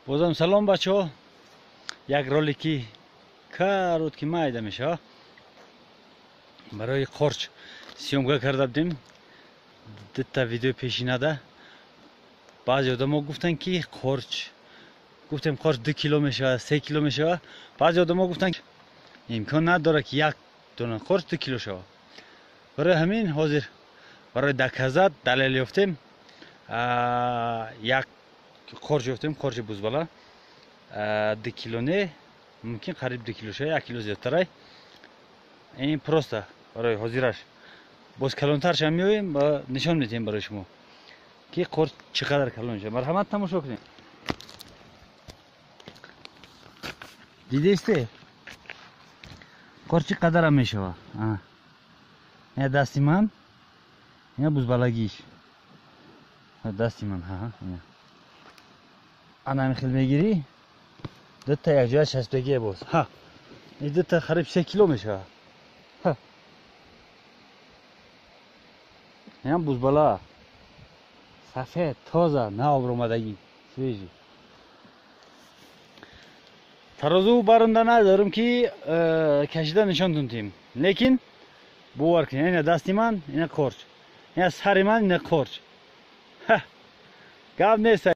Бозам салом, бачаҳо. Як ролики короткий майда мешава. Барои қорч съёмка карда будем. Дитта видео пешинада. Баъзе одамо гуфтанд, ки қорч, гуфтем, қорч 2 кило мешава, 3 кило мешава. Баъзе одамо гуфтанд, имкон надорад, ки як дона қорч 2 кило шава. Барои ҳамин ҳозир барои доказать далел ёфтем, як қорч ёфтем, қорчи бузбала, 2 кило не, мумкин қариб 2 кило шава, 1 кило зиёдтарай. Ин просто барои ҳозираш. Боз калонтаршам меоем ва нишон медиҳем барои шумо, ки қорч чӣ қадар калон мешавад. Марҳамат, тамошо кунед. Дидесте, қорч чӣ қадарам мешава? Ина дасти ман, ина бузбалагиш дасти ман. Ана ҳамин хел мегирӣ, дута якҷоя часпдагие боз. Ҳа, ин дута қариб 3 кило мешава. Инам бузбала, сафед, тоза, наобромадагӣ, свежий. Тарозу баронда надорам, ки кашида нишонтон тиҳем, лекин бовар кунед, ина дасти ман, ина қорч, ина сари ман, ина қорч. Гап нест.